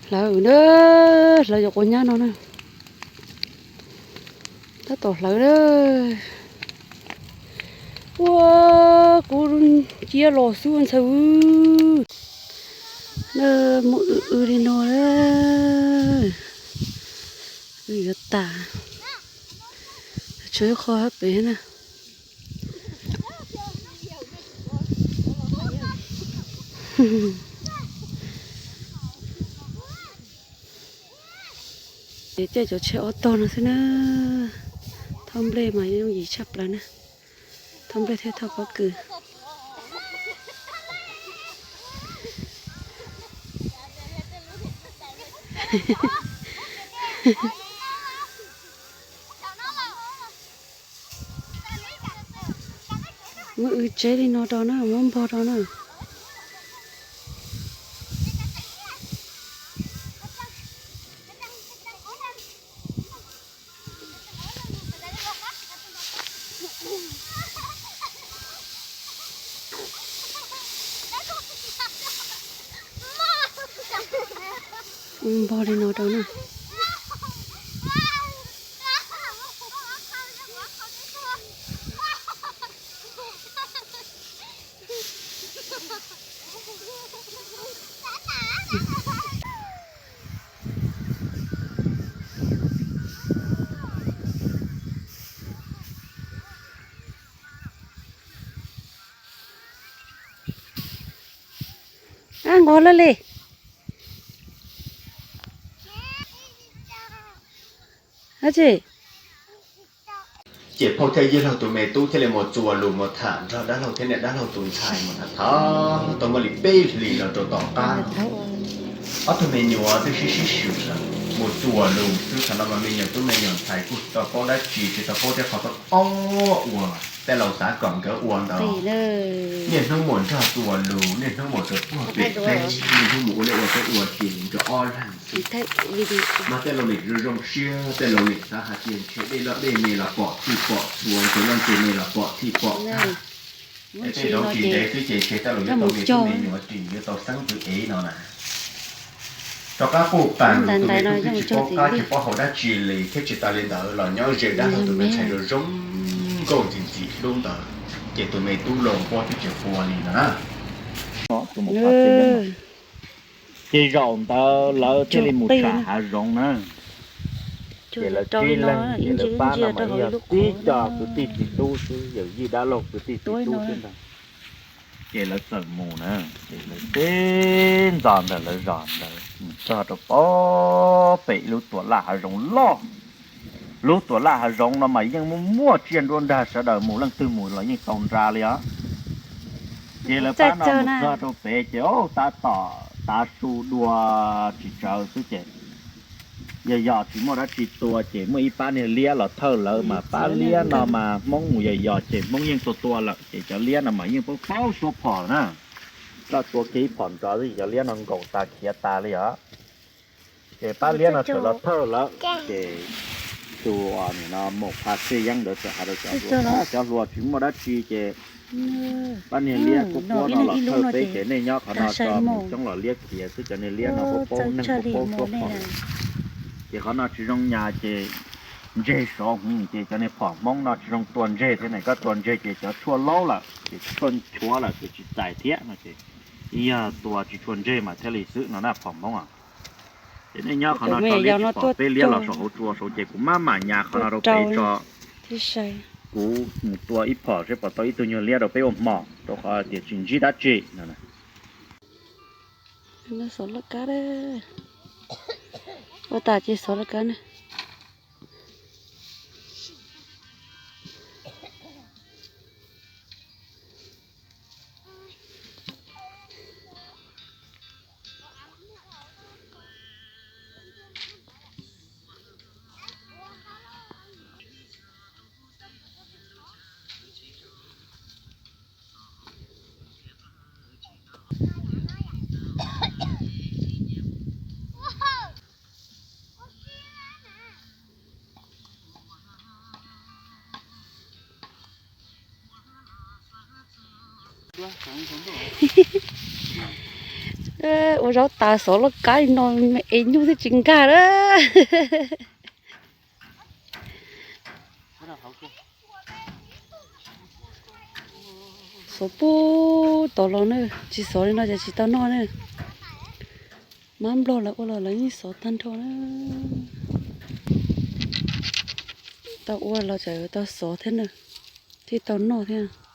Hlawv na, hlawv cov quav nyab no na. Tab tom hlawv na. Ua, kuv cia los xwb ntxhais. Na, muab w w li no na. W yuav tas. Tshuav ib qho hab pem na. Ces caij cov tsheb ob tog no xwb na. Thauj nplej mas yooj yim tshaj plaws na. Thauj nplej thiab thauj pob kws. Muab w tsev li no rau na, muab npog rau na. Npog li no rau na. Ab, nqos lawm li. Ab tsi. Ces phauj thiaj yij laug tus me tub thiaj li mus txuas lus mus tham nrog dab laug thiab niam dab laug tus ntxhais mus tham tham tau muaj li peb hlis los rau tom qab no. Ob tug me nyuam twb sib sib swm lawm, mus txuas lus xwb, thaum no mas me nyuam tub me nyuam ntxhais kuj tsis tau paub dab tsi, tsis tau paub tej qhov tau ob uas tej laus xav kom nkawd ua ntawd. Niaj hnub mus nrog txuas lus, niaj hnub mus rau puag pem teb, niaj hnub mus ua liaj ua teb ua ke nkawd ob leeg xwb. Mas tej laus nim zoo zoo siab, tej laus nim xav hais tias ntshe dej loj dej me los pom txhij pom txhua, ntshe loj ntshe me los pom txhij pom tag. Es tej zaum tsis ntev xwb ces ntshe tej laus yuav tau me tub me nyuam ris yuav tau xeeb twv ev no na. Rov qab quj qas tus me tub twb tsis paub qab tsis paub hau dab tsi li thiab tsis tas li ntawd los nyob ze dab laug tus me ntxhais zoo zoo nkauj ntxim ntxim hlub ntawd, ces tus me tub los nquag twb tsis qua li no na. Ces zaum ntawd lawv thiaj li mus tsham hav zoov na. Ces lawv tib leeg ces lawv pab no mas ib yog tib co kwv tij txiv tub xwb, yawm yij dab laug kwv tij txiv tub xwb ntag. Ces lawv txawm mus na, ces lawv teb ntxov ntawm lawv zos ntawd mus txog rau pem ib lub tuam laj hav zoov loj. Lub tuam laj hav zoov no mas yeej muaj muaj tsiaj nruab nrag, sawv daws mus leej twg mus los yeej tau nra li os. Ces lawv pab no mus txog rau pem ces tab tom tav su dua tsis tsawg xwb ces yog yog tsis muaj dab tsi tua ces muaj ib pab niag liab los thawj lawv, mas pab liab no mas Hmoob mus yog yog ces Hmoob yeej tua tua lawm ces cov liab no mas yeej paub paub suab phom na. Koj tua kiag ib phom nrov xwb cov liab no nkaum tas khiav tas li os. Ces pab liab no txawm los thawj lawm ces tus nim no maum pha xej yeeb ntawd txawm hais rau cov hluas, cov hluas tsis muaj dab tsi ces pab niag liab kuj quab no los thawj peb ces nej nyob qhov no tso, mus coob los liab khiav xwb, cov niag liab no paub paub neeg paub paub suab phom. Ces qhov no tsis zoo nyas ces ntseg saud ces cov niag phom Hmoob no tsis zoo tua ntseg thiab ne, koj tua ntseg ces cov tshuaj laub lawm ces tshuaj nchuav lawm ces tsis txais thiab no ces yog tua tsis tshua ntseg mas thiaj li xwb no na phom Hmoob os. Ces nej nyob qhov no tso, liab tsis pom peb liab los saum hauv tsua saud ces kuv maj mam nyas qhov no rau peb tso. Kuv mus tua ib phom seb puas tau ib tug nyuag liab rau peb ua hmo, rau qhov tias tsis ntsib dab tsi no. Xov laj kab, ua tas ces xov laj kab na. Ua zaub tas xov loj kab li no, es nyuj twb tsis nkag na. Xov puag tod los na, tsis xov li no ces tsis tau noj na. Mab nplog lawv ua los lawv yeej xov tag nrho na. Tau ua los tseem tau xov thiab na, thiaj tau noj thiab.